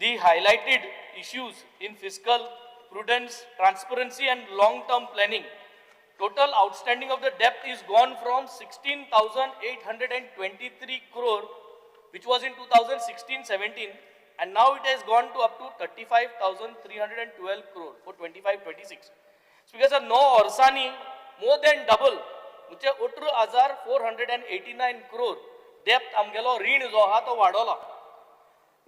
The highlighted issues in fiscal prudence, transparency and long term planning. Total outstanding of the debt is gone from 16,823 crore, which was in 2016-17, and now it has gone to up to 35,312 crore for 25-26. Speaker sir, 9 वर्सांनी more than double, म्हणजे 18,489 crore debt आमगेलो रीण जो आहा तो वाडोला.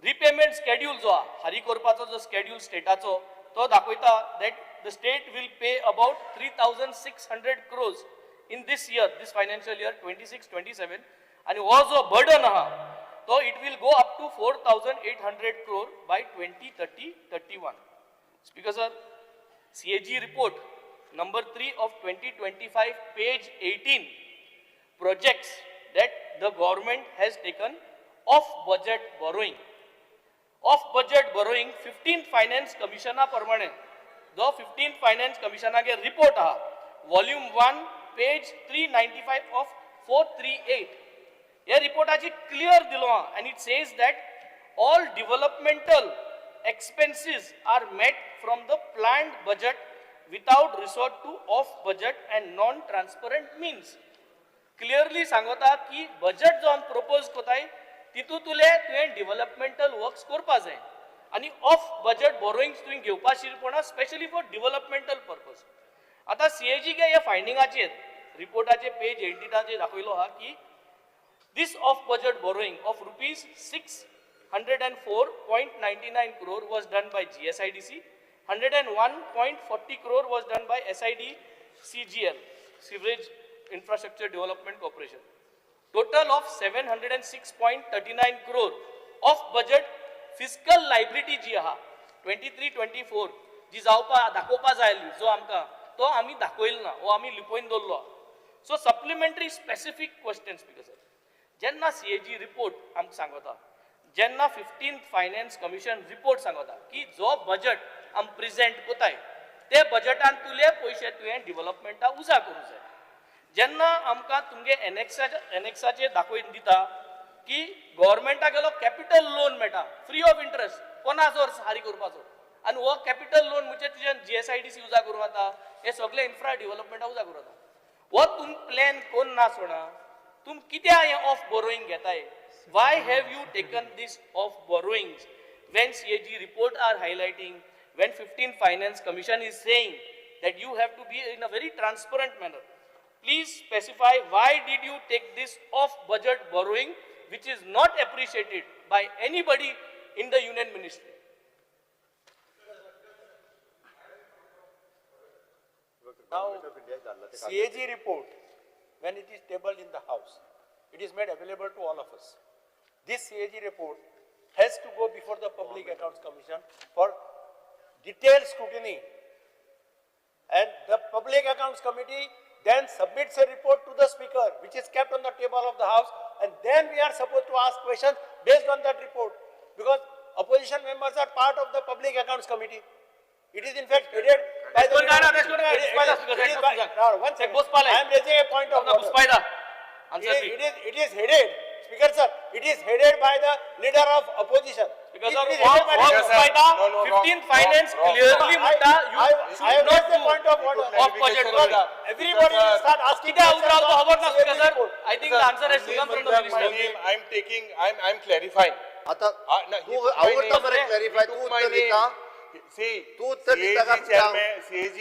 Repayment schedule जो आहा, फारीक करपाचो जो स्केड्यूल स्टेटाचो, तो दाखयता that the state will pay about 3,600 crores in this year, this financial year 26-27, आनी हो जो बर्डन आहा तो it will go up to 4,800 crore by 2030-31. Speaker sir, CAG report number 3 of 2025, page 18, projects that the government has taken off budget borrowing. Off budget borrowing 15th Finance Commission प्रमाणे, जो 15th Finance Commission गे report आहा, volume 1, page 395 of 438, ह्या रिपोर्टाची clear दिलो आहा and it says that all developmental expenses are met from the planned budget without resort to off budget and non-transparent means. Clearly सांगता की budget जो आमी propose कोताय तितूंतले तुवें डिव्हलपमेंटल वर्क्स करपा जाय आनी ऑफ बजेट बोरोइंग्स तुवें घेवपा शिरपणा, स्पेशली फॉर डिव्हलपमेंटल पर्पज. आतां सीएजी गे ह्या फायंडिंगाचेर रिपोर्टाचे पेज 18चेर दाखयलो आहा की this off budget borrowing of rupees 604.99 crore was done by GSIDC, 101.40 crore was done by SID CGL, Sewerage Infrastructure Development Corporation. Total of 706.39 crore off budget fiscal liability जी आहा 23-24 जी जावपा दाखोवपा जाय आसली जो आमकां तो आमी दाखयलो ना, हो आमी लिपोवन दवरलो. So supplementary specific question, Speaker sir, जेन्ना सीएजी रिपोर्ट आमकां सांगता, जेन्ना 15th finance commission report सांगता की जो बजट आमी प्रेजेंट कोताय ते बजटान तुले पयशे तुवें डिवलपमेंटा उजा करूंक जाय, जेन्ना आमकां तुमगे एनेक्साचेर दाखोवन दिता की गव्हर्मेंटा गेलो कॅपिटल लोन मेळटा फ्री ऑफ इंट्रस्ट 50 वर्स फारीक करपाचो, आनी हो कॅपिटल लोन म्हणजे तुजें जीएसआयडीसी उजा करूं जाता, हे सगळे इन्फ्रा डिवलपमेंटा उजा करूं जाता, हो तुम प्लॅन कोन्न ना सोडा तुम कित्याक हें ऑफ बोरोईंग घेताय? Why have you taken this off borrowings when CAG report are highlighting, when 15 Finance Commission is saying that you have to be in a very transparent manner? Please specify why did you take this off budget borrowing, which is not appreciated by anybody in the union ministry. Now, CAG report, when it is tabled in the House, it is made available to all of us. This CAG report has to go before the Public Accounts Commission for detailed scrutiny. And the Public Accounts Committee then submits a report to the Speaker, which is kept on the table of the House, and then we are supposed to ask questions based on that report, because opposition members are part of the Public Accounts Committee. It is in fact headed by the. One second. I am raising a point of order. It is headed, Speaker sir, it is headed by the leader of opposition. Speaker sir, 15th Finance clearly म्हणता you I have raised the point of order. Off budget Because everybody will start asking कित्याक questions उतरावतो on खबर ना CAG Speaker sir. Report. I think the answer has to come from the My minister. name, I'm taking, I'm clarifying. आता No, he तू took my आवडता name. मरे clarify, He तू took my उत्तर दिता. name. See, तू उत्तर दिता CAG का? chairman, CAG,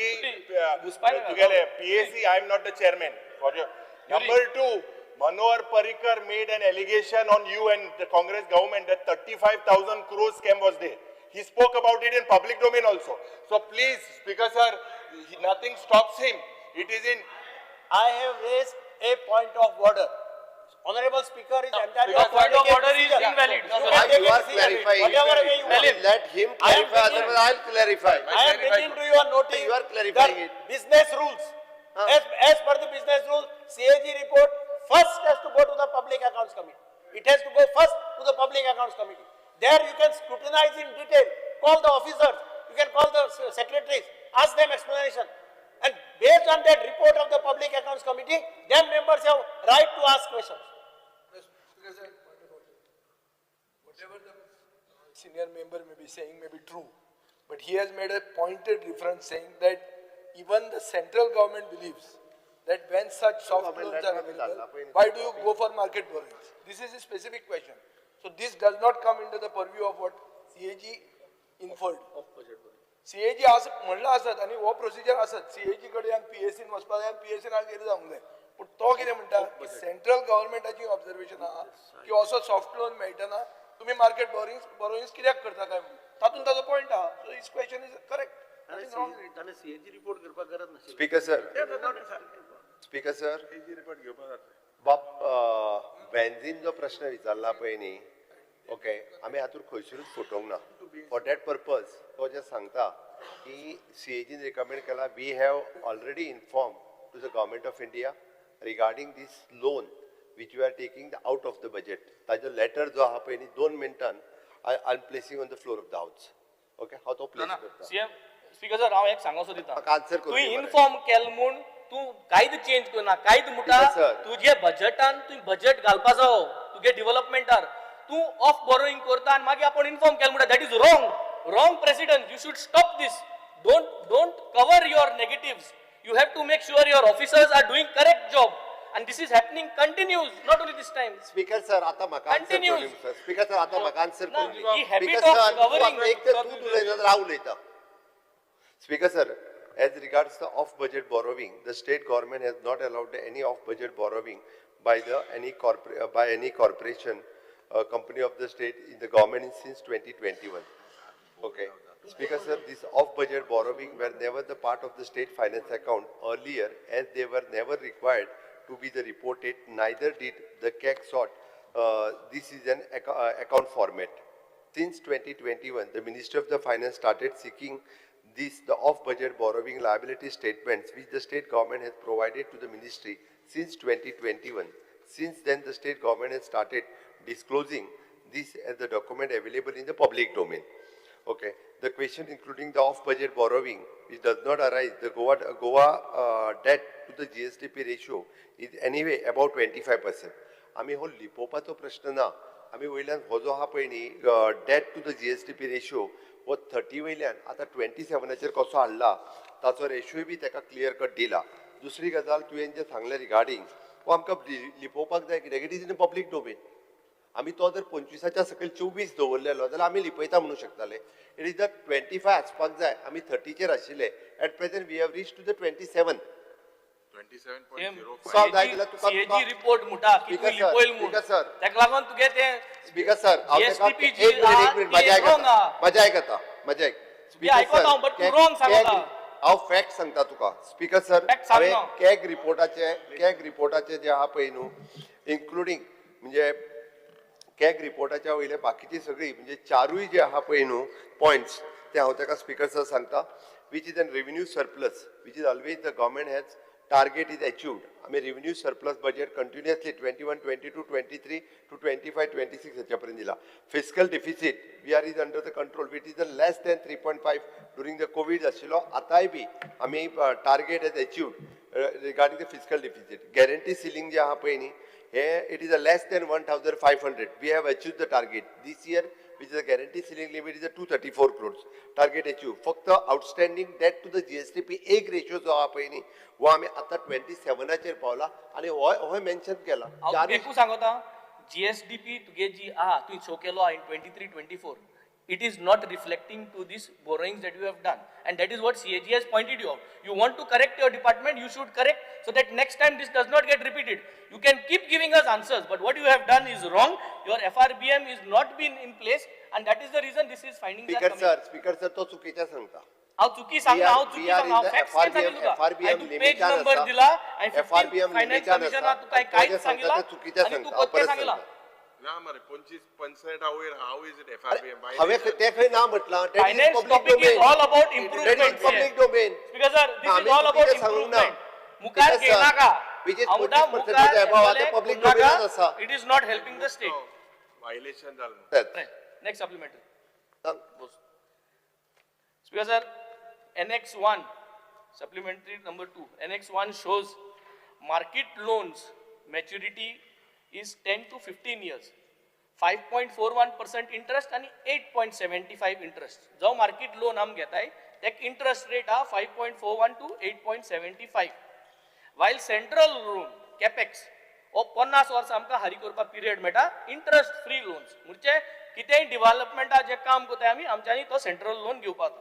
घुसपाय नका. तुगेले PAC, I am not the chairman. For your, number two, Manohar Parrikar made an allegation on you and the Congress government that 35,000 crore scam was there. He spoke about it in public domain also. So please, Speaker sir, nothing stops him. It is in. I have raised a point of order. Honorable Speaker is entirely. Your point of order is invalid. You Why can take you a are decision, clarifying? whatever way you want. Let him I am clarify, bringing- otherwise I'll clarify. I am bringing to your notice. You are clarifying the it. Business rules. As per the business rules, CAG report first has to go to the Public Accounts Committee. It has to go first to the Public Accounts Committee. There you can scrutinize in detail. Call the officers, you can call the secretaries, ask them explanation. And based on that report of the Public Accounts Committee, then members have right to ask questions. Speaker sir, point of order. Whatever the senior member may be saying may be true, but he has made a pointed reference saying that even the central government believes that when such soft loans are available, why do you go for market borrowings? This is a specific question. So this does not come into the purview of what CAG inferred. CAG आस म्हणलां आसत आनी हो procedure आसत CAG कडेन पीएसीन वचपाक जाय आनी पीएसीन आज कितें जावंक जाय, पूण तो कितें म्हणटा की सेंट्रल गव्हर्मेंटाची ऑब्जर्वेशन आहा की असो सॉफ्ट लोन मेळटना तुमी मार्केट बोरोइंग्स कित्याक करता काय म्हणून, तातूंत ताजो पॉयंट आहा. So his question is correct. ताणें सीएजी रिपोर्ट करपाक गरज नाशिल्ली. स्पीकर सर, स्पीकर सर, बाब बेंझीन जो प्रश्न विचारला पळय न्ही, ओके, आमी हातूंत खंयसरूच फटोवंक ना. फॉर that purpose तो जे सांगता की सीएजीन रिकमेंड केला, we have already inform to the government of India regarding this loan which we are taking the out of the budget. ताजो लेटर जो आहा पळय न्ही, 2 मिनटान I am placing on the floor of the house. Okay, हांव तो place करता. CM speaker sir, हांव एक सांगोसो दिता, म्हाका आन्सर करूं तुवें दी मरे. इन्फॉर्म केल म्हूण तूं कांयच चेंज करना. कांयच म्हणटा Speaker sir. तुजे बजेटान तुवें बजेट घालपाचो तुगे डिव्हलपमेंटार, तूं ऑफ बोरोईंग करता आनी मागीर आपूण इन्फॉर्म केल म्हणटा. That is wrong, wrong precedent. You should stop this. Don't cover your negatives. You have to make sure your officers are doing correct job, and this is happening continues, not only this time. Speaker sir, आता म्हाका answer Continues. करूं दी, sir. Speaker sir, आता म्हाका answer ना, करूं दी. ही habit speaker of sir, तूं covering. आतां एक तर तूं उलयता जाल्यार हांव उलयता. Speaker sir, as regards the off budget borrowing, the state government has not allowed any off budget borrowing by the any by any corporation, company of the state in the government since 2021. Okay. Speaker sir, this off-budget borrowing were never the part of the state finance account earlier, as they were never required to be the reported, neither did the CAG sought. This is an account format. Since 2021, the Ministry of the Finance started seeking the off-budget borrowing liability statements which the state government has provided to the ministry since 2021. Since then, the state government has started disclosing this as the document available in the public domain. Okay, the question including the off-budget borrowing, which does not arise, the Goa debt to the GSDP ratio is anyway about 25%. आमी हो लिपोवपाचो प्रश्न ना, आमी वयल्यान हो जो आहा पळय न्ही debt to the GSDP ratio हो 30 वयल्यान आतां 27 कसो हाडला ताचो रेशियोय बी ताका क्लियर कट दिला. दुसरी गजाल तुवें जें सांगलें रिगार्डींग हो आमकां लिपोवपाक जाय कित्याक it is in public domain. आमी तो जर 25 सकयल 24 दवरलेलो जाल्यार आमी लिपयता म्हणूंक शकताले. It is the 25 आसपाक जाय, आमी 30 आशिल्ले. At present we have reach to the 27. CAG report म्हणटा की तूं लिपयल म्हूण, ताका लागून तुगे तें स्पीकर सर, हांव ताका एक मिनट म्हजें आयकता, म्हजें आयकता, म्हजें आयक. आयकता हांव, बट तूं रॉंग सांगता. हांव फॅक्ट सांगता तुका. स्पीकर सर, हांवें कॅग रिपोर्टाचे जे आहा पळय न्हू, इन्क्लुडींग म्हणजे कॅग रिपोर्टाच्या वयले बाकीची सगळी म्हणजे चारूय जे आहा पळय न्हू पॉयंट्स ते हांव ताका स्पीकर सर सांगता. Which is an revenue surplus which is always the government has target is achieved. आमी revenue surplus budget continuously 21, 22, 23 to 25, 26 हेच्या पर्यंत दिला. Fiscal deficit we are is under the control which is the less than 3.5 during the COVID आशिल्लो, आतांय बी आमी target has achieved regarding the fiscal deficit. Guarantee ceiling जे आहा पळय न्ही हे it is a less than 1500. We have achieve the target this year which is a guarantee ceiling limit is a 234 crores target achieve. फक्त outstanding debt to the GSDP एक ratio जो आहा पळय न्ही हो आमी आतां 27 पावला आनी हो मेन्शन केला. हांव एकूच सांगता, जीएसडीपी तुगे जी आहा तुवें शो केलो in 23-24, it is not reflecting to this borrowings that you have done, and that is what CAG has pointed you out. You want to correct your department, you should correct so that next time this does not get repeated. You can keep giving us answers, but what you have done is wrong. Your FRBM is not been in place, and that is the reason this is findings are Speaker coming. sir, Speaker sir, तो चुकीचा सांगता. हांव चुकी सांगना, हांव चुकी सांगना, हांव फॅक्ट्स सांगितलं तुका. हांवें तूं पेज नंबर दिला आनी 15 फायनान्स कमिशनाक तुका कांयच सांगिलां आनी तूं कोत्तें सांगिलां. ना मरे 25% वयर how is it FRBM? हांवें तें खंय ना म्हटलां. Finance topic is all about improvement. That is public domain. Speaker sir, this is all about improvement. मुखार घेयनाका. Which is हांव म्हणटा 25% above आतां public domain आसा. It is not helping the state. Violation जालें. Next supplementary. Speaker sir, Annex 1, supplementary number 2. Annex 1 shows market loans maturity is 10 to 15 years. 5.41% interest आनी 8.75 interest. जो market loan आम घेताय तेक इंट्रस्ट रेट आहा 5.41 to 8.75, while central loan capex हो 50 वर्सां आमकां हारी करपाक पिरियड मेळटा इंट्रस्ट फ्री लोन्स, म्हणजे कितेंय डिव्हलपमेंटा जें काम करताय आमी आमच्यांनी तो सेंट्रल लोन घेवपाक.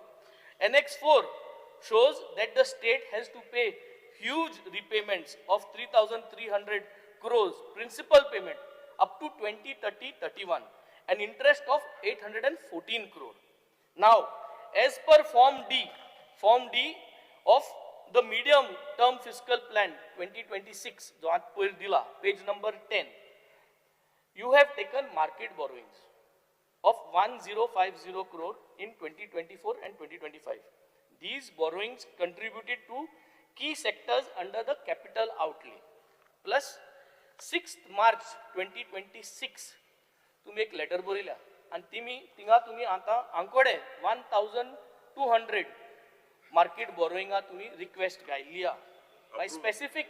Annex 4 shows that the state has to pay huge repayments of 3,300 crores principal payment up to 2030-31, an interest of 814 crore. Now, as per Form D of the medium term fiscal plan 2026, जो आत पयर दिला, page number 10, you have taken market borrowings of 1050 crore in 2024 and 2025. These borrowings contributed to key sectors under the capital outlay. Plus 6th March 2026 तुम्ही एक letter बरयल्या आनी तिमी थिंगा तुमी आतां आंकोडे 1200 मार्केट बोरोइंगा तुमी रिक्वेस्ट घायल्ली आहा by specific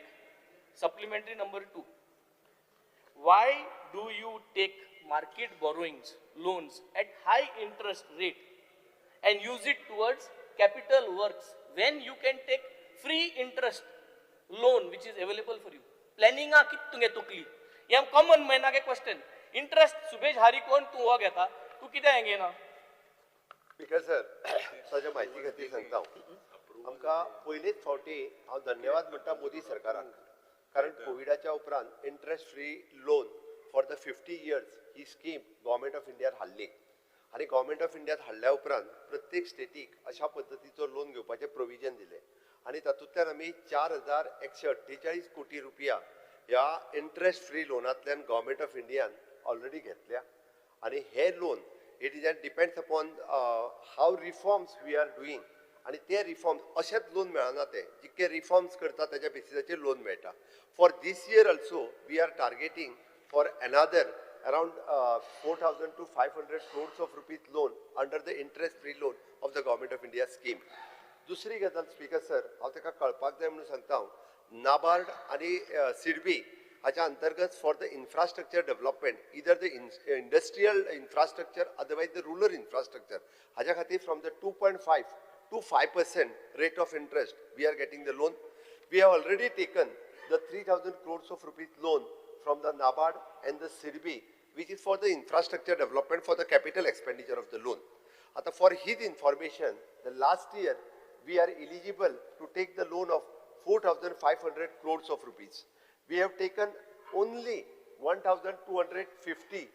supplementary number 2. Why do you take market borrowings, loans at high interest rate and use it towards capital works when you can take free interest loan which is available for you? Planning आ कित तुगे तुकली? हे common मॅनाक एक question. Interest सुबेज हारी कोण तूं हो घेता, तूं कित्याक हें घेना? स्पीकर सर, ताच्या म्हायती खातीर सांगता हांव, आमकां पयलेच फावटी हांव धन्यवाद म्हणटा मोदी सरकाराक, कारण कोविडाच्या उपरांत interest free loan for the 50 years he scheme government of इंडियान हाडली आनी गव्हर्मेंट ऑफ इंडियान हाडल्या उपरांत प्रत्येक स्टेटीक अशा पद्दतीचो लोन घेवपाचें प्रोविजन दिलें आनी तातूंतल्यान आमी 4148 कोटी रुपया ह्या इंट्रस्ट फ्री लोनांतल्यान गव्हर्मेंट ऑफ इंडियान ऑलरेडी घेतल्या. आनी हे loan it is and depends upon how reforms we are doing, आनी ते रिफॉर्म्स अशेंच लोन मेळना, ते जितके रिफॉर्म्स करता तेज्या बेसिसाचेर लोन मेळटा. For this year also we are targeting for another around 4,000 to 500 crores of rupees loan under the interest free loan of the Government of India scheme. दुसरी गजाल स्पीकर सर, हांव ताका कळपाक जाय म्हणून सांगता हांव, नाबार्ड आनी सिडबी हाच्या अंतर्गत for the infrastructure development, either the industrial infrastructure otherwise the rural infrastructure, हाज्या खातीर from the 2.5 to 5% rate of interest we are getting the loan. We have already taken the 3,000 crores of rupees loan from the NABARD and the SIDBI, which is for the infrastructure development for the capital expenditure of the loan. Ata for his information, the last year we are eligible to take the loan of 4,500 crores of rupees. We have taken only 1,250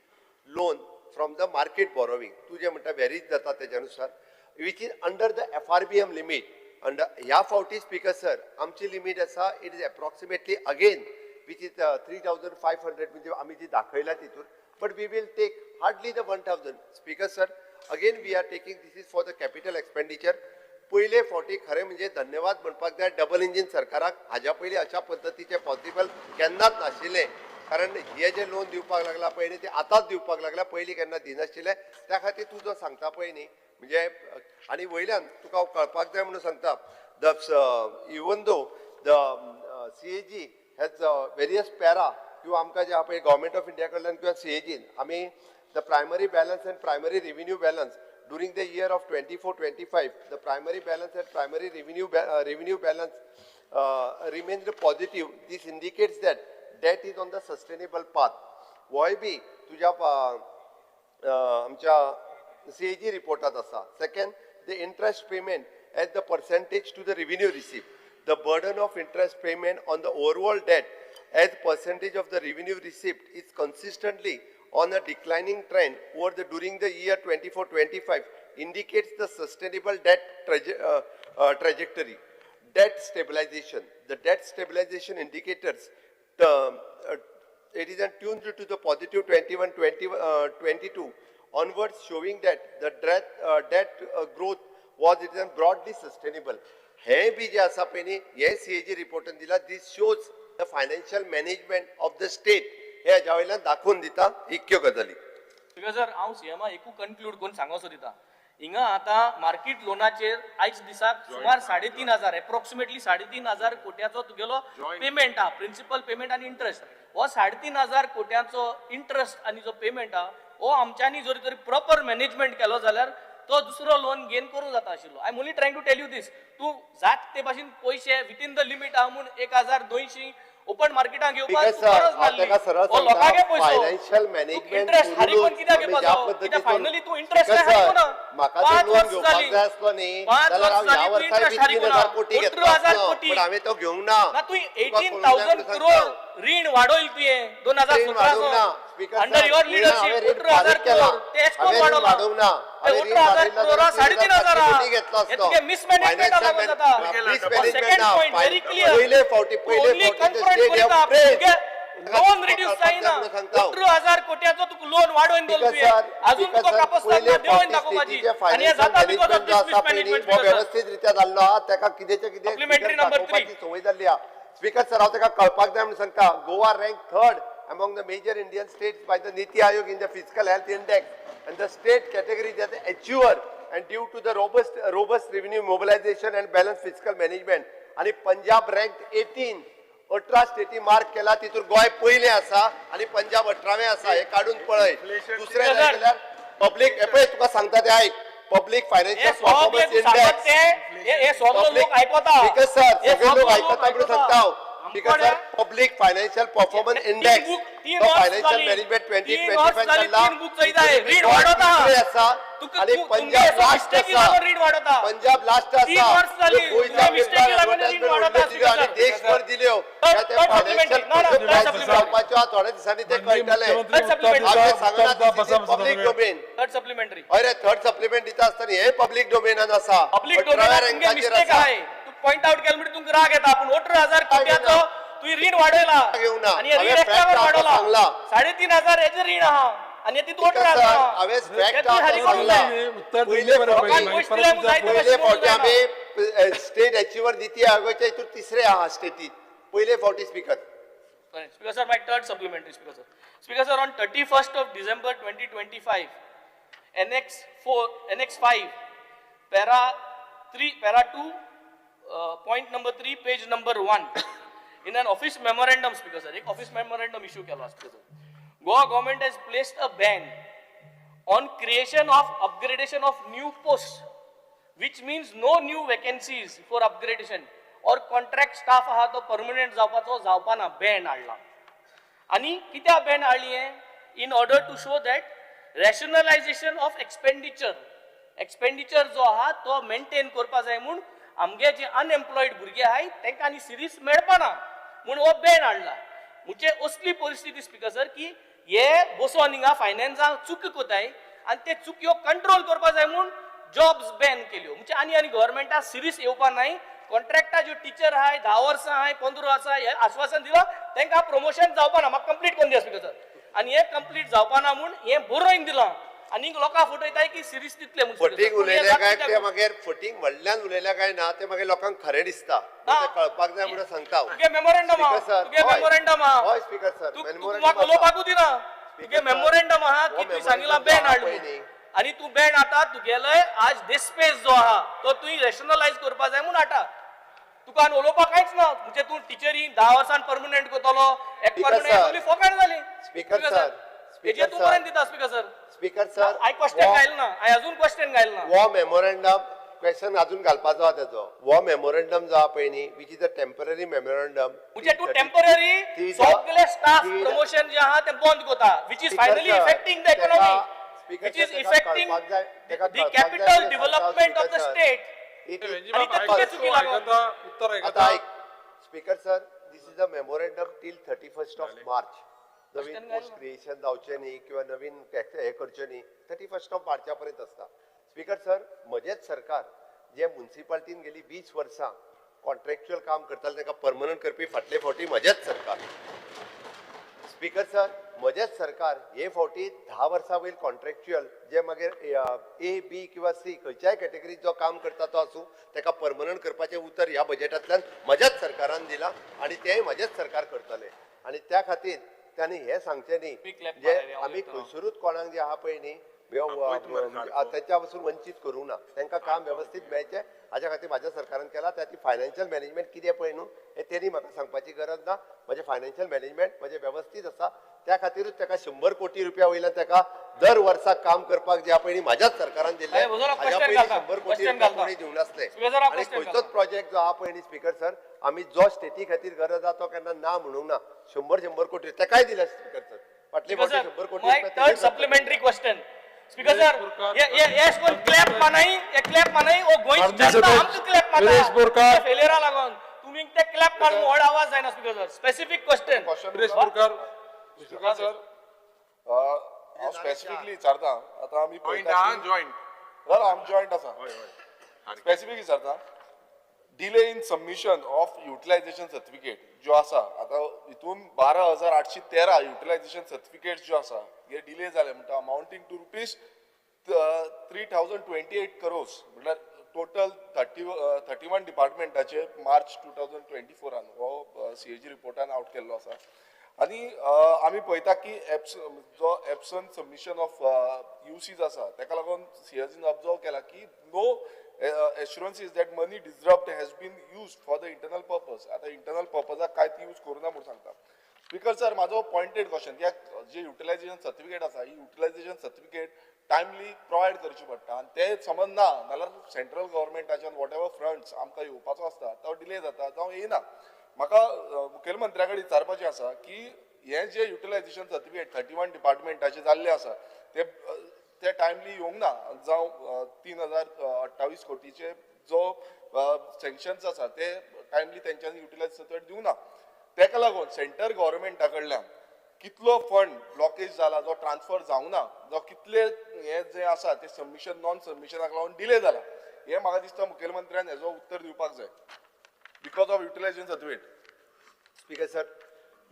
loan from the market borrowing. तुझे म्हणटा varies जाता तेच्यानुसार, which is under the FRBM limit. Under ह्या फावटी speaker sir आमची limit आसा, it is approximately again which is 3,500, म्हणजे आमी जी दाखयला तितून, but we will take hardly the 1,000. Speaker sir, again we are taking this is for the capital expenditure. पयले फावटी खरें म्हणजे धन्यवाद म्हणपाक जाय डबल इंजीन सरकाराक, हाज्या पयलीं अशा पद्दतीचें पॉसिबल केन्नाच नाशिल्लें, कारण हे जे लोन दिवपाक लागला पळय न्ही ते आतांच दिवपाक लागला, पयलीं केन्ना दिनाशिल्लें. त्या खातीर तूं जो सांगता पळय न्ही म्हणजे, आनी वयल्यान तुका हांव कळपाक जाय म्हणून सांगता, the even though the CAG has various para किंवा आमकां जे आहा पळय गव्हर्मेंट ऑफ इंडिया कडल्यान किंवा सीएजीन आमी the primary balance and primary revenue balance during the year of 24-25, the primary balance and primary revenue balance remains positive. This indicates that debt is on the sustainable path. होय बी तुज्या आमच्या CAG रिपोर्टात आसा. Second, the interest payment as the percentage to the revenue receipt. The burden of interest payment on the overall debt as percentage of the revenue receipt is consistently on a declining trend over the during the year 24-25 indicates the sustainable debt trajectory. Debt stabilization. The debt stabilization indicators, it is tuned to the positive 21-22 onwards, showing that the debt growth was it is broadly sustainable. हे B J आसा पळय न्ही, हे CAG रिपोर्टान दिला. This shows the financial management of the state. हे हाज्या वयल्यान दाखोवन दिता इतक्यो गजाली. स्पीकर सर, हांव सीएमा एकू कन्क्लूड करून सांगो सोदिता, हिंगा आतां मार्केट लोनाचेर आयज दिसाक सुमार 3,500, एप्रोक्सिमेटली 3,500 कोट्याचो तुगेलो पेमेंट आहा, प्रिन्सिपल पेमेंट आनी इंट्रस्ट. हो 3500 कोट्यांचो इंट्रस्ट आनी जो पेमेंट आहा हो आमच्यांनी जर तरी प्रॉपर मॅनेजमेंट केलो जाल्यार तो दुसरो लोन गेन करूं जाता आशिल्लो. I am only trying to tell you this. तूं जात ते भाशेन पयशे विथीन the limit आहा म्हूण 1200 ओपन मार्केटाक घेवपाक Because sir, गरज हांव नासली. ताका सरळ हो लोकांगे सांगता पयसो फायनान्शियल मॅनेजमेंट इंट्रस्ट हारी कोण कित्याक घेवपाचो? कित्याक फायनली तूं इंट्रस्ट स्पीकर हारी कोणा? म्हाका पांच जर लोन वर्स घेवपाक जाली. जाय आसलो न्ही पांच जाल्यार वर्स हांव ह्या जाली तूं वर्साय इंट्रस्ट बी हारी 3000 कोणा? कोटी घेतलो 18,000 आसलो कोटी. पण हांवें तो घेवंक ना. ना तूं तुका एटीन कळूंक जाय थावजंड म्हणून करोड सांगता. रीण वाडोयल तुवें दोन हजार रीण वाडोवंक ना. सतरा स्पीकर अंडर सर, your रीण हांवें लिडरशीप रीण 18,000 फारीक केला. करोड ते एच कोण हांवें रीण वाडोवला? वाडोवंक ना. ते हांवें रीण 18,000 वाडयला करोडा जाल्यार 3500 3,500 कोटी घेतलो हे आसलो. तुगे मिसमॅनेजमेंटा Financial लागून जाता. mismanagement second ना. पॉइंट व्हेरी क्लियर पयले फावटी पयले ओनली फावटी कन्फ्रंट स्टेट करिता तुगे लोन रिड्यूस जायना. सांगता हांव. 18,000 कोट्याचो तुका लोन वाडोवन दिलो स्पीकर तुवें सर, अजून स्पीकर तुका सर, कापस्ताद पयले ना देवोन फावटी दाखोवपाची स्टेटीचे आनी हे फायनान्शियल जाता because of management जो दीस आसा पळय न्ही, मिसमॅनेजमेंट. हो वेवस्थीत रित्या जाल्लो आहा. ताका कितेंचें कितें Supplementary figure number three. दाखोवपाची संवय जाल्ली आहा. स्पीकर सर, हांव ताका कळपाक जाय म्हणून सांगता, Goa rank third among the major Indian states by the NITI Aayog in the Fiscal Health Index and the state category that achiever and due to the robust revenue mobilization and balanced fiscal management. आणि Punjab rank 18, 18 स्टेटी mark केला तितून गोंय पयलें आसा आनी पंजाब 18वें आसा. हे काडून पळय. दुसरें Sir. जाल्यार पब्लीक, हे पळय तुका सांगता ते आयक, पब्लीक हे फायनान्शियल सगळे परफॉर्मन्स तूं सांगत इंडेक्स. ते हे सगळे लोक आयकता. स्पीकर सर, हे सगळे लोक सगळे आयकता म्हणून सांगता हांव. स्पीकर आमकोडे सर, पब्लीक फायनान्शियल परफॉर्मन्स तीन इंडेक्स book- तीन तो वर्स फायनान्शियल जाली. मॅनेजमेंट ट्वेंटी तीन ट्वेंटी वर्स फायव जाली, चल्ला. तीन book चोयता हे. रीण वाडोता. तिसरे आसा तुका आनी तूं- पंजाब तुमगे असो लास्ट mistake आसा. लागून रीण वाडोता. पंजाब लास्ट तीन आसा. वर्स जाली, गोंयच्या तुमगे mistake विरुद्ध लागून रीण advertisement वाडोता, व्हडल्यो दिल्यो आनी स्पीकर सर. देशभर दिल्यो. Third- काय ते third financial supplementary. ना, ना, third crisis supplementary. जावपाच्यो आहा, थोड्या दिसांनी ते कळटले. Third supplementary. हांवें सांगला, पब्लीक डोमेन. Third supplementary. हय रे, थर्ड सप्लिमेंट दिता आसतना हे पब्लीक डोमेनान आसा. पब्लीक अठराव्या डोमेनात तुमगे रँकाचेर मिस्टेक आसा. आहे. तूं पॉइंट आउट केलं म्हणजे तुमकां राग येता. पूण 18,000 कोट्याचो तुवें रीण वाडयला घेवंक ना. आनी हे रीण हांवें एकट्यावर fact वाडोवला. सांगला. 3500 हेजें रीण आहा आनी तितून स्पीकर 18,000 सर, आहा. हांवें हे फॅक्ट तुवें हारी करूंक सांगला. जाय. उत्तर पयले दिल्लें बरें फावटी- पयलीं, लोकांक पयशे परत दिले म्हूण जायते पयले भाशेन फावटी करूंक जायना. आमी स्टेट अचिवर नीती आयोगाच्या हितून तिसरे आहा स्टेटीत पयले फावटी speaker. Correct. Speaker sir, my third supplementary, Speaker sir. Speaker sir, on 31st of December 2025, Annex 4, Annex 5, para 3, para 2, point number 3, page number 1, in an office memorandum, Speaker sir, एक office memorandum issue केला, Speaker sir. Goa government has placed a ban on creation of upgradation of new posts, which means no new vacancies for upgradation or contract staff आहा तो permanent जावपाचो जावपाना Ben हाडला. आनी कित्याक Ben हाडली हें? In order to show that rationalization of expenditure, expenditure जो आहा तो मेंटेन करपा जाय म्हूण आमगे जे अनएम्प्लॉयड भुरगे आहाय तांकां आनी सिरीस मेळपाना म्हूण हो बॅन हाडला. म्हणजे असली परिस्थिती स्पिकर सर की हे बसोन हिंगा फायनान्साक चुकी कोताय आनी ते चुकयो कंट्रोल करपा जाय म्हूण जॉब्स बॅन केल्यो. म्हणजे आनी आनी गव्हर्मेंटाक सिरीस येवपा नाय. कॉन्ट्रॅक्टा ज्यो टिचर आहाय 10 वर्सां आहाय 15 वर्सां हे आश्वासन दिलां तांकां प्रमोशन जावपा ना. म्हाका कंप्लीट करून दिया स्पिकर सर. आनी हें कंप्लीट जावपा ना म्हूण हें बरोवन दिलां आनी लोकांक फटयताय की सिरीस दितले म्हूण स्पीकर सर. फटींग पूण हें उलयले काय जाता ते मागीर फटींग व्हडल्यान उलयले काय ना ते मागीर लोकांक खरें दिसता. ना. ते कळपाक जाय म्हणून सांगता हांव. तुगे मेमोरेंडम आहा. स्पीकर सर, तुगे हय. मेमोरेंडम आहा. हय स्पीकर सर, तूं मेमोरेंडम म्हाका आसा. उलोवपाकूच दिना. तुगे स्पीकर सर, मेमोरेंडम आहा हो की तुवें सांगिलां मेमोरेंडम बॅन जो आहा हाड पळय म्हूण. न्ही. आनी तूं बॅन हाडटा तुगेले आज डिस्पेस जो आहा तो तुवें रॅशनलायज करपा जाय म्हूण हाडटा. तुका आनी उलोवपाक कांयच ना. म्हणजे तूं टिचरी 10 वर्सान परमनंट करतलो एक स्पीकर परमनंट सर, सगळी फोकाण जाली. स्पीकर सर, हेजेर स्पीकर तूं सर. बरें दिता स्पीकर सर. स्पीकर सर, हांवें क्वेश्चन घायल ना. हांवें अजून क्वेश्चन घायल ना. हो मेमोरेंडम क्वेश्चन अजून घालपाचो आहा तेजो. हो मेमोरेंडम जो आहा पळय न्ही, which is a temporary memorandum. म्हणजे तूं टेम्पररी सगळे स्टाफ प्रमोशन जे आहा ते बंद करता, which is finally affecting the economy, which is affecting the capital development of the state. आनी ते तुगे चुकी लागून. उत्तर आता आयकता. ऐक speaker sir, this is a memorandum till 31st of March. Naveen Question post creation जावचें न्ही किंवा नवीन हे करचें न्ही, 31st of मार्चा पर्यंत आसता. स्पीकर सर, म्हजेंच सरकार जे मुन्सिपाल्टीन गेली 20 वर्सां कॉन्ट्रॅक्च्युअल काम करताले तांकां परमनंट करपी फाटले फावटी म्हजेंच सरकार. स्पीकर सर, म्हजेंच सरकार हे फावटी 10 वर्सां वयर कॉन्ट्रॅक्च्युअल जे मागीर ए बी किंवा सी खंयच्याय कॅटेगरीत जो काम करता तो आसूं ताका परमनंट करपाचें उतर ह्या बजेटांतल्यान म्हज्याच सरकारान दिलां आनी तेंय म्हजेंच सरकार करतलें. आनी त्या खातीर तांणी हें सांगचें न्ही मी clap जे मारया रे, हांव आमी उलयता. खंयसरूच कोणाक जे आहा पळय न्ही तांच्या पासून वंचीत करूंक ना. तांकां काम वेवस्थीत मेळचें हाज्या खातीर म्हाज्या सरकारान केलां. त्या खातीर फायनान्शियल मॅनेजमेंट कितें पळय न्हू हें तेणी म्हाका सांगपाची गरज ना. म्हजें फायनान्शियल मॅनेजमेंट म्हजें वेवस्थीत आसा, त्या खातीरूच ताका 100 कोटी रुपया वयल्यान ताका दर वर्सा काम करपाक जे पयलीं म्हाज्याच सरकारान दिल्लें, हाज्या पयलीं 100 कोटी रुपया कोणी दिवंक नासले. आनी खंयचोच प्रोजेक्ट जो आहा पळय न्ही स्पीकर सर, आमी जो स्टेटी खातीर गरज आहा तो केन्ना ना म्हणूंक ना. 100-100 कोटी ताकाय दिले स्पीकर सर, फाटले फावटी 100 कोटी रुपया. Third supplementary question speaker sir, येस कोण क्लॅप मानाई, हे क्लॅप मानाई ओ गोंयची जनता आमकां क्लॅप मारता फेलियरा लागून तुमी ते क्लॅप मारून व्हड आवाज जायना. Speaker sir, specific question. Viresh Borkar. Speaker sir, हांव स्पेसिफिकली विचारता. आतां आमी जॉयंट हांव जॉयंट आसा, स्पेसिफीक विचारता. Delay in submission of utilisation certificate ज्यो आसा, आतां हितून 12,813 युटिलायझेशन सर्टिफिकेट ज्यो आसा हे डिले जाले म्हणटा, amounting to rupees 3,028 crores, म्हणल्यार टोटल 31 डिपार्टमेंटाचे मार्च 2024 हो सीएजी रिपोर्टान आवट केल्लो आसा. आनी आमी पळयता की जो एबसंट सबमिशन ऑफ युसीज आसा ताका लागून सीएजीन ऑब्जर्व केला की no assurance is that money disbursed has been use for the internal purpose. आतां इंटरनल पर्पजाक कांय ती यूज करूना म्हूण सांगता. स्पीकर सर, म्हाजो पॉयंटेड क्वेश्चन, ह्या जे युटिलायझेशन सर्टिफिकेट आसा ही युटिलायझेशन सर्टिफिकेट टायमली प्रोवायड करची पडटा आनी ते समज ना जाल्यार सेंट्रल गव्हर्मेंटाच्यान what ever funds आमकां येवपाचो आसता तो डिले जाता जावं येयना. म्हाका मुखेलमंत्र्या कडेन विचारपाचें आसा की हें जे युटिलायझेशन सर्टिफिकेट 31 डिपार्टमेंटाचे जाल्ले आसा ते टायमली येवंक ना, जावं 3,028 कोटीचे जो सँक्शन्स आसा ते टायमली तेंच्यांनी युटिलायज सर्टिफिकेट दिवंक ना, तेका लागून सेंटर गव्हर्मेंटा कडल्यान कितलो फंड ब्लॉकेज जाला, जो ट्रान्सफर जावंक ना, जो कितले हे जे आसा ते सबमिशन नॉन सबमिशनाक लागून डिले जाला, हें म्हाका दिसता मुखेलमंत्र्यान हेजो उत्तर दिवपाक जाय because of utilisation certificate. Speaker sir,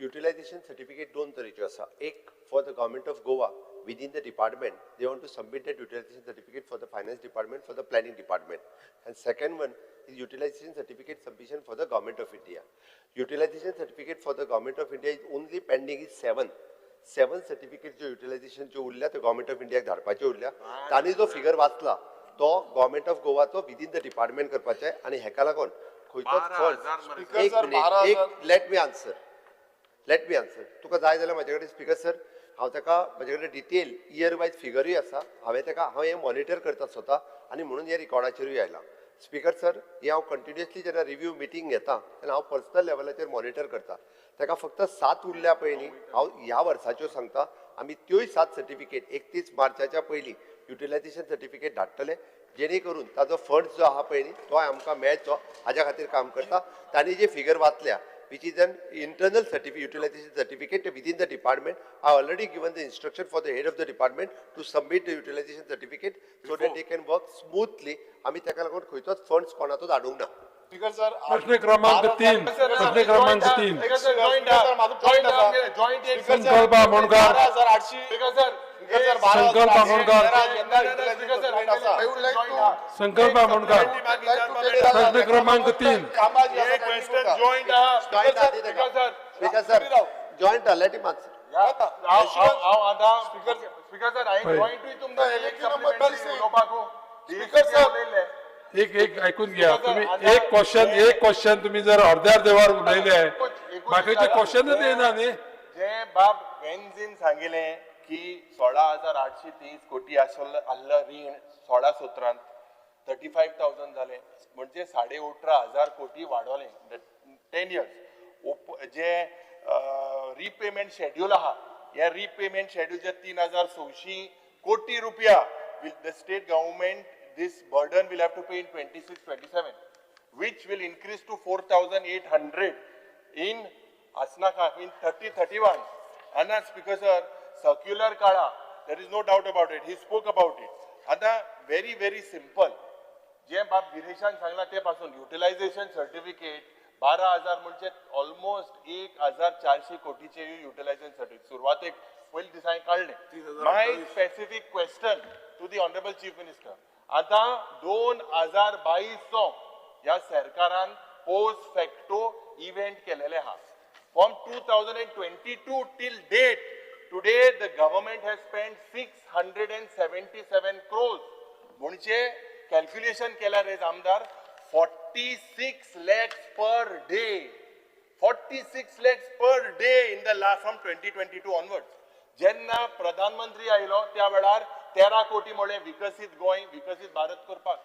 utilisation certificate दोन तरेच्यो आसा. एक for the government of Goa within the department they want to submit that utilisation certificate for the finance department, for the planning department, and second one is utilisation certificate submission for the government of India. Utilisation certificate for the government of India is only pending is 7 certificate जो utilisation ज्यो उरल्या त्यो government of इंडियाक धाडपाच्यो उरल्या. तांणी जो figure वाचला तो गव्हर्मेंट ऑफ गोवाचो विदीन the department करपाचें आनी हेका लागून खंयचोच फंड. एक मिनीट, एक let me answer, let me answer. तुका जाय जाल्यार म्हाजे कडेन स्पीकर सर, हांव ताका म्हजे कडेन डिटेल इयर वायज फिगरूय आसा. हांवें ताका हांव हें मॉनिटर करता स्वता आनी म्हणून हे रिकॉर्डाचेरूय आयलां. स्पीकर सर, हें हांव कंटिन्युअसली जेन्ना रिव्यू मिटींग घेता तेन्ना हांव पर्सनल लेवलाचेर मॉनिटर करता. ताका फक्त 7 उरल्या पयलीं हांव ह्या वर्साच्यो सांगता, आमी त्योय 7 सर्टिफिकेट 31 मार्चाच्या पयलीं युटिलायझेशन सर्टिफिकेट धाडटले, जेणे करून ताजो फंड जो आहा पळय न्ही तो आमकां मेळचो हाज्या खातीर काम करता. तांणी जे फिगर वाचल्या which is an internal utilization certificate within the department. I already given the instruction for the head of the department to submit the utilization certificate so that they can work smoothly. आमी ताका लागून खंयचोच funds कोणाचोच हाडूंक ना. Speaker sir, प्रश्न क्रमांक 3, प्रश्न क्रमांक 3. संकल्प आमोणकर. संकल्प आमोणकर. संकल्प आमोणकर. प्रश्न क्रमांक 3. Speaker sir, joint let him answer. Speaker sir, हांवें जॉयंटूय तुमकां स्पीकर सर एक एक ऐकून घ्या तुम्ही. एक क्वेश्चन, एक क्वेश्चन तुम्ही जर अर्ध्या अर्धे वर उलयले बाकीचे क्वेश्चनच येना न्ही. जे बाब वेन्झीन सांगिलें की 16,830 कोटी आसलो रीण 16-17 35,000 जालें, म्हणजे 18,500 कोटी वाडोलें 10 इयर्स. जे रिपेमेंट शेड्यूल आहा, हे रिपेमेंट शेड्यूल जे 3,600 कोटी रुपया will the state government this burden will have to pay in 26-27, which will increase to 4,800 in Asnaka in 30-31. Anna, Speaker sir, circular kala, there is no doubt about it. He spoke about it. Anna, very very simple. जे बाब गिरीशान सांगला ते पासून utilisation certificate 12,000 म्हणजे almost 1,400 कोटीचे utilisation certificate सुरवातेक पयले दिसा काडले. My specific question to the honourable chief minister, आतां 2022 ह्या सरकारान पोस्ट फॅक्टो इव्हेंट केलेले आहा. From 2022 till date Today the government has spend 677 crores. म्हणजे कॅल्क्युलेशन केल्यार हेज आमदार 46 lakhs per day, 46 lakhs per day in the last from 2022 onward. जेन्ना प्रधानमंत्री आयलो त्या वेळार 13 कोटी म्हळें विकसीत गोंय विकसीत भारत करपाक,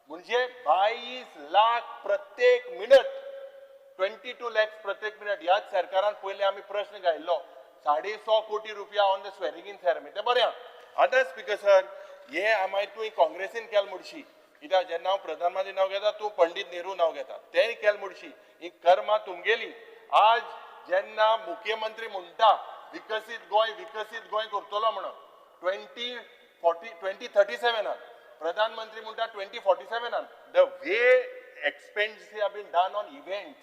म्हणजे 22 लाख प्रत्येक मिनट, 22 लॅक्स प्रत्येक मिनट. ह्याच सरकारान पयले आमी प्रश्न घायल्लो 150 कोटी रुपया on the swearing in ceremony, तें बरें आहा. आतां स्पिकर सर, हे मागीर तुवें काँग्रेसीन केलें म्हणशी, कित्याक जेन्ना हांव प्रधानमंत्री नांव घेता तूं पंडीत नेहरू नांव घेता, तेंय केलें म्हणशी. ही कर्मां तुमगेली. आज जेन्ना मुख्यमंत्री म्हणटा विकसीत गोंय विकसीत गोंय करतलो म्हणून 2040 2037, प्रधानमंत्री म्हणटा 2047, the way expense have been done on events,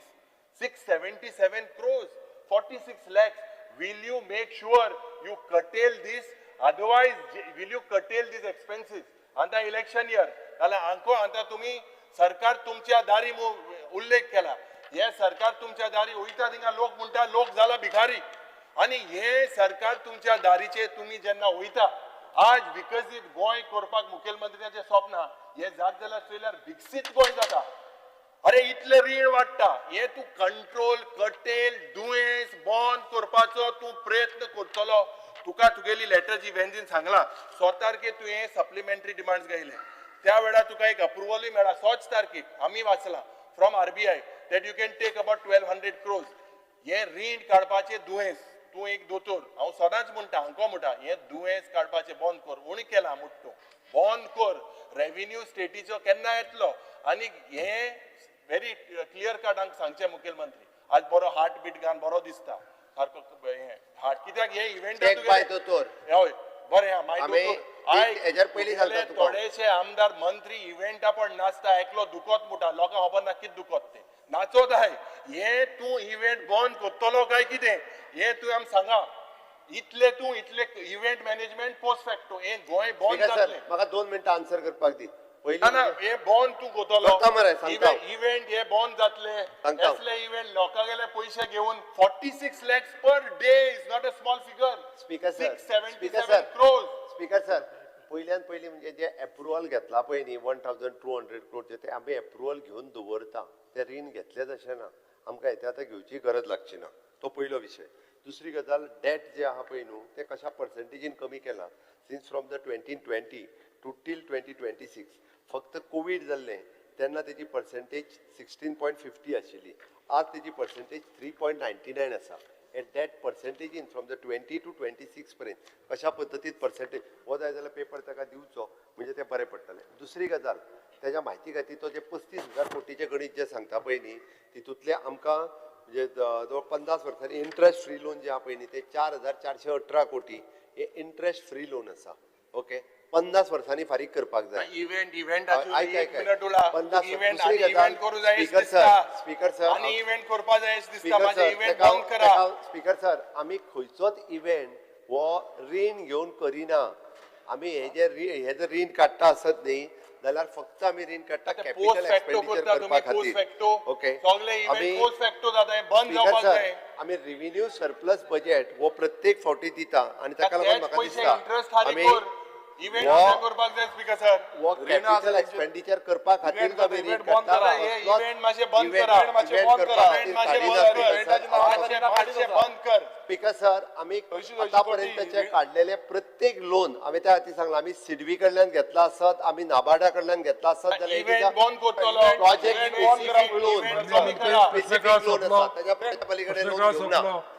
677 crores, 46 lakhs. Will you make sure you curtail this? Otherwise, will you curtail these expenses? आता इलेक्शन इयर जाल्यार आंको आतां तुमी सरकार तुमच्या दारी उल्लेख केला, हे सरकार तुमच्या दारी वयता थिंगा लोक म्हणटा लोक जाला भिकारी, आनी हे सरकार तुमच्या दारीचे तुमी जेन्ना वयता आज विकसीत गोंय करपाक मुखेलमंत्र्याचें स्वप्न आहा, हें जात जाल्यार चोयल्यार विकसीत गोंय जाता. अरे इतले रीण वाडटा, हे तूं कंट्रोल कटेल दुयेंस बंद करपाचो तूं प्रयत्न करतलो. तुका तुगेली लेटर जी वेंजीन सांगला 100 तारखे तुवें सप्लिमेंटरी डिमांड्स घायले, त्या वेळार तुका एक अप्रुवलूय मेळ्ळा 100 तारखेक आमी वाचला from RBI that you can take about 1200 crores. हे रीण काडपाचें दुयेंस, तूं एक दोतोर, हांव सदांच म्हणटा हांको म्हणटा हें दुयेंस काडपाचें बंद कर, उणें केलां मुट्टो बंद कर. रेविन्यू स्टेटीचो केन्ना येतलो? आनी हें व्हेरी क्लियर कट हांकां सांगचें मुखेलमंत्री आज बरो हार्ट बीट घालून बरो दिसता सारको हें हार्ट, कित्याक हे इव्हेंट टेक बाय दोतोर. हय बरें आहा मागीर आमी दोतोर आयक, हेजेर पयलीं सांगता तुगेले तुका. थोडेशे आमदार मंत्री इव्हेंटा पण नाचता, एकलो दुखत म्हणटा, लोकांक खबर ना कितें दुखत तें, नाचत आहाय. हे तूं इव्हेंट बंद करतलो काय कितें हें तूं आमकां सांगा. इतले तूं इतले इव्हेंट मॅनेजमेंट पोस्ट फॅक्टो हें गोंय बंद स्पीकर सर, जातलें. म्हाका 2 मिनटां आन्सर करपाक दी. पयलीं ना ना हे बंद तूं करतलो करता मरे, सांगता. इव्हेंट हे बंद जातले. सांगता. असले इव्हेंट लोकांगेले पयशे घेवन 46 lakhs per day is not a small figure. Speaker sir, 677 speaker sir. Crores. Speaker sir, पयल्यान पयलीं म्हणजे जे एप्रुवल घेतला पळय न्ही 1200 क्रोरचे, ते आमी एप्रुवल घेवन दवरता, ते रीण घेतलेच अशें ना, आमकां हेते आतां घेवची गरज लागची ना, तो पयलो विशय. दुसरी गजाल, डेट जे आहा पळय न्हू ते कशा पर्संटेजीन कमी केला since from the 2020 to till 2026. फक्त कोवीड जाल्लें तेन्ना तेजी पर्संटेज 16.50 आशिल्ली, आज तेजी पर्संटेज 3.99 आसा. एट that पर्संटेजीन from the 20 to 26 पर्यंत कशा पद्दतीन पर्संटेज हो जाय जाल्यार पेपर ताका दिवचो म्हणजे तें बरें पडटलें. दुसरी गजाल, तेज्या म्हायती खातीर तो जे 35,000 कोटीचें गणीत जें सांगता पळय न्ही तितूंतलें आमकां म्हणजे जवळ 50 वर्सांनी इंट्रस्ट फ्री लोन जें आहा पळय न्ही ते 4,418 कोटी हे इंट्रस्ट फ्री लोन आसा. ओके, 50 वर्सांनी फारीक करपाक जाय. इव्हेंट इव्हेंट आयक, एक आयक, मिनट उला. 50. इव्हेंट दुसरी आनी गजाल, इव्हेंट करू जाय स्पीकर सर, स्पीकर सर, आनी इव्हेंट करपा जाय दिसता, स्पीकर म्हाजें सर, इव्हेंट बंद करा. स्पीकर सर, आमी खंयचोच इव्हेंट हो रीण घेवन करिना. आमी हे जे हे जर रीण काडटा आसत न्ही जाल्यार फक्त आमी रीण काडटा पोस्ट कॅपिटल फॅक्टो एक्सपेंडिचर करता करपा तुमी, पोस्ट खातीर. फॅक्टो. ओके, सगळे आमी इव्हेंट पोस्ट फॅक्टो जाता, हें बंद स्पीकर जावपाक सर, जाय. आमी रिव्हेन्यू सरप्लस बजेट हो प्रत्येक फावटी दिता आनी ताका लागून तेच म्हाका पयशे दिसता इंट्रस्ट फारीक आमी कर, इव्हेंट हो- करपाक जाय स्पीकर सर. हो कॅपिटल एक्सपेंडिचर करपा खातीर इव्हेंट आमी रीण इव्हेंट बंद काडटा. करा. हे इव्हेंट मातशें बंद इव्हेंट करा. मातशें इव्हेंट बंद करपा करा. खातीर इव्हेंट मातशें काडिना बंद कर. Speaker sir. मातशें मातशें बंद कर. स्पीकर सर, आमी अंयशीं आतापर्यंतचे कोटी. काडलेले प्रत्येक लोन आमी त्या खातीर सांगला, आमी सिडबी कडल्यान घेतला आसत, आमी नाबार्डा कडल्यान घेतला आसत जाल्यार इव्हेंट बंद करतलो. प्रोजेक्ट इव्हेंट बंद करा. स्पेसिफीक लोन, इव्हेंट कमी करा. स्पेसिफीक लोन आसा, ताच्या पलीकडे लोन प्रश्नकाळ घेवना. सोंपलो.